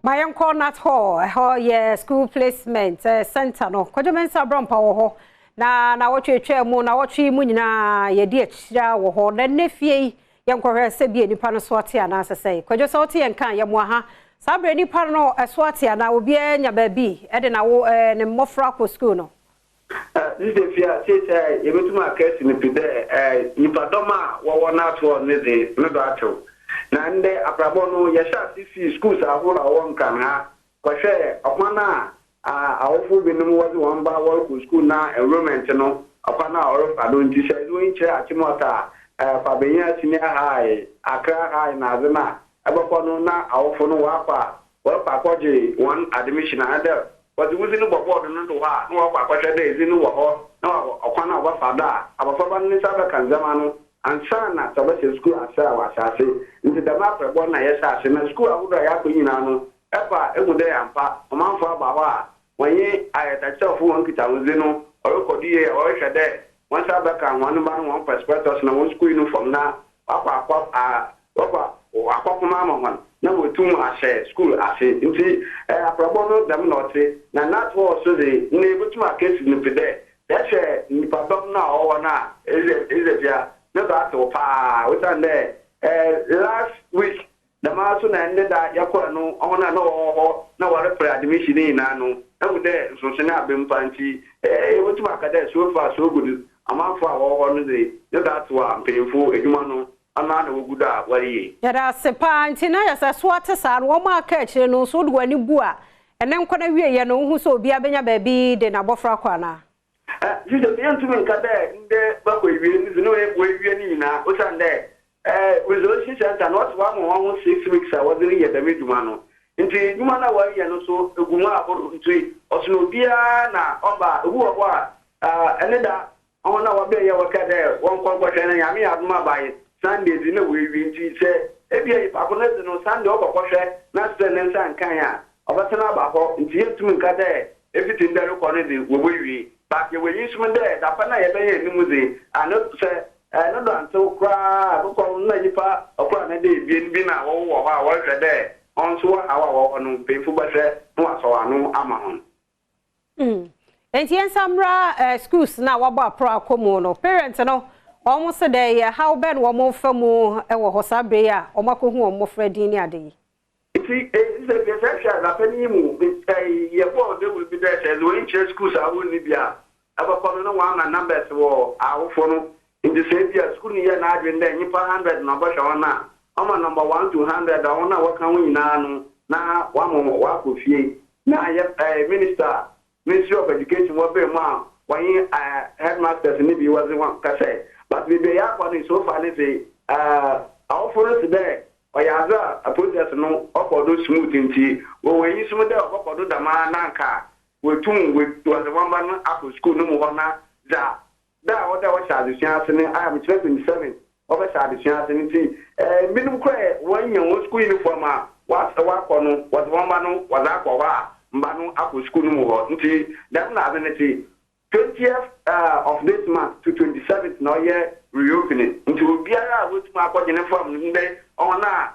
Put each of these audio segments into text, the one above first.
Ma yɛnkɔ Nat Hall, ɛhɔ yɛ school placement center no. Kwadwo Mensah Abrampah wɔ hɔ na nawɔtwe mu na wɔtwe mu nyinaa yɛdi akyira wɔ hɔ na nnɛ fie yi yɛnkɔhwɛ sɛ bi nipa no so ate anaasɛ sɛ Kwadwo, sɛ wote yɛn ka yɛmmoa ha saa berɛ nipa no ɛso ate anaa obiara nya baabi ɛde na wo ne mmɔfra kɔ school no? Sisi fia seesei yɛbɛtum aka asi no pi dɛ nipadɔm a wɔwɔ Nat Hall ne de ne do atew, na ndɛ aprabɔ no yɛhyɛ ase fii schools ahorow a wɔwɔ Nkran ha kɔhwɛ ɔkwan a awofo binom wɔdze wɔn ba wɔrekɔ school na enrollment no ɔkwan a ɔrefa do. Nti sɛ ɛdze wɔn kyerɛ Achimota, Kwabenya Senior High, Accra High na adze na ɛbɛkɔ no na awofo no wɔakɔ a wɔrekɔ akɔgye wɔn admission a dɛ wɔdze wudzi no bɔ board no do hɔ a na wɔakɔ akɔhwɛ dɛ edzi no wɔ hɔ na ɔkwan a wɔbɛfa do a abɔfraba no ne nsa bɛka ndzɛmba no ansa na sɛ ɔbɛhyɛ sukuu ase a wɔahyɛ ase. Nti dɛm aprɛbɔ na yɛhyɛ ase na sukuu ahodoɔ a yɛakɔ nyinaa no ɛfa ehu dɛ ampa ɔmanfo aba hɔ a wɔnye ayɛtakyerɛfo wɔn nkitahodzi no ɔrekɔ do yie a wɔrehwɛ dɛ wɔn nsa bɛka wɔn ba no wɔn prospectus na wɔn sukuu uniform na wakɔ akɔ a wakɔ akɔpoma ama wɔn na wɔtum ahyɛ sukuu ase. Nti aprɛbɔ no dɛm na ɔte na Nat Hall so de na ebutum akesi no pi dɛ yɛhwɛ nipadɔm no a ɔwɔ hɔ no a ɛdze fia ne do atew paa, osiane dɛ last week dɛm ara so na ɛnde da yɛkɔɔ no ɔho no a na wɔwɔ hɔ na wɔrepere admission ne nyinaa no ehu dɛ nsonsono aba mu pa. Nti yɛbɛtum aka dɛ so far so good, amanfo a wɔwɔ hɔ no de ne do atew a mpanyinfo adwuma no ɔno ara na wogu do a wɔreyɛ. Yɛda ase paa. Nti na yɛ sɛ so ate saa no, wɔn a aka akyire no nso wode w'ani bu a ɛne nkɔ no awieɛ no, wohu sɛ obiara bɛnya baabi de n'abɔfra kɔ anaa? Sisi yɛntumi nka dɛ ndɛ bɛkɔ ewie no dze ne wɔawie no nyinaa, osiane dɛ resolution center no wɔte wɔama wɔn ho 6 weeks a wɔdze reyɛ dɛm adwuma no. Nti adwuma no a wɔreyɛ no so egu mu ahorow, nti ɔsono obiara na ɔba. Obi wɔ hɔ a ɛne da ɔho na wɔbɛyɛ wɔka dɛ wɔnkɔ nkɔhwɛ no, Nyame yɛ adom abae Sunday dzi na wɔawie. Nti sɛ ebia nipa ko no dze no Sunday ɔkɔkɔhwɛ na sɛ ne nsa nkan a ɔbɛtena aba hɔ. Nti yɛntumi nka dɛ efiti ndɛ rekɔ no de wɔbɛwie, but yɛwɔ enyi som dɛ dapa na yɛbɛyɛ anim dze ano sɛ ɛno do antew koraa bɛkɔ na nipa ɔkora na dɛ ebien bi na wɔwɔ hɔ a wɔrehwɛ dɛ ɔn nso wɔ haw a wɔwɔ no, mpanyinfo bɛhwɛ na wasɔw ano ama wɔn. Nti yɛnsa mmra schools na wabɔ aporo akɔ mu no, parent no wɔn sɛ dɛ yɛ haw bɛn wɔn fa mu wɔ hɔ saa bere yi a wɔn akɔhu wɔn mmɔfra din ne ade yi? Nti sɛ sɛ hwɛ adapɛ no yi mu yɛbɔɔ dawuro bi dɛ sɛ wɔn nkyerɛ schools ahorow no bi a ɛbɛkɔ no na wɔn ama numbers wɔ awofo no. Nti sɛ ebi a school no yɛ n'adwene dɛ nyimpa 100 na ɔbɛhwɛ wɔn a ɔma number 1 to 100 a wɔn a wɔka ho nyinaa no na wɔama wɔakɔ fie. Na yɛ minister, Ministry of Education, wɔbɛn mu a wɔnye headmasters ne bi wɔdze wɔn kasa, but beebi a yɛakɔ no so far ne se awofo no si dɛ ɔyɛ adze a process no ɔkɔ do smooth, nti wɔwɔ enyi som dɛ ɔbɛkɔ do dɛm na nka wɔtum wɔdze wɔn ba no akɔ school no mu hɔ na dza da a wɔda wɔhyɛ adesua ase no a mekyerɛ 27 wɔbɛhyɛ adesua ase no. Nti binom koraa wɔanya wɔn school uniform a wakɔ no, wɔdze wɔn ba no wɔdze akɔ hɔ a mba no akɔ school no mu hɔ. Nti dɛm na adze no te. 20th of this month to 27th na ɔyɛ reopening, nti obiara a wotum akɔgye ne form no ndɛ ɔhɔn a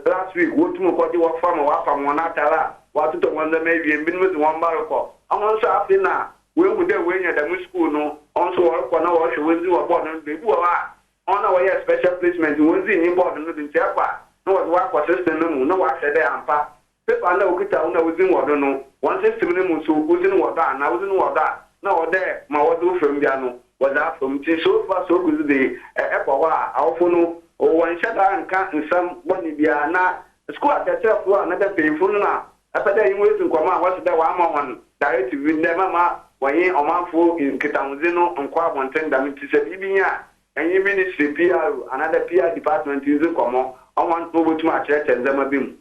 last week wotum kɔgye wɔ form a wapam wɔn atare a watotɔ wɔn ndzɛmba awie, binom dze wɔn ba rekɔ. Ɔhɔn nso afei na woehu dɛ woenya dɛm school no, ɔn nso wɔrekɔ na wɔrehwɛ wɔn dzi wɔ board no do. Ebi wɔ hɔ a ɔn na wɔyɛ special placement, wɔn dzi nyi board no do, nti ɛkɔ a na wɔdze wakɔ system no mu na wɔahwɛ dɛ ampa paper na okita wo na wodzi wɔ do no, wɔn system no mu nso wodzi wɔ do a na wodzi wɔ do a na wɔdɛ ma wɔdze wo fam bia no wɔdze afam. Nti so far so good de ɛkɔ hɔ a awofo no wɔnhyɛ da nka nsɛm bɔne biara, na sukuu akyerɛkyerɛfoɔ a na dɛ mpanyinfo no na ɛpɛ dɛ yɛn esi nkɔmɔ a wɔsi dɛ wɔama wɔn directive bi dɛ mama wɔnye ɔmanfo nkitahodzi no nkɔ abɔnten dɛm. Nti sɛ biribi nye a ɛnye ministry PR anaadɛ PR department ndzi nkɔmɔ, ɔmo wɔbɛtum akyerɛkyerɛ ndzɛmba bi mu.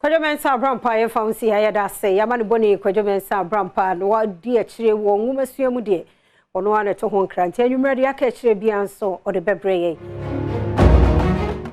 Kwadwo Mensah Abrampah, yɛmfa wo si ha, yɛda ase. Yɛama no bɔne Kwadwo Mensah Abrampah na wadi akyire wɔ nwomasua mu deɛ ɔno ara na ɛto ho nkra, nti anwummerɛ deɛ aka akyire biara nso ɔde bɛbrɛ yɛn.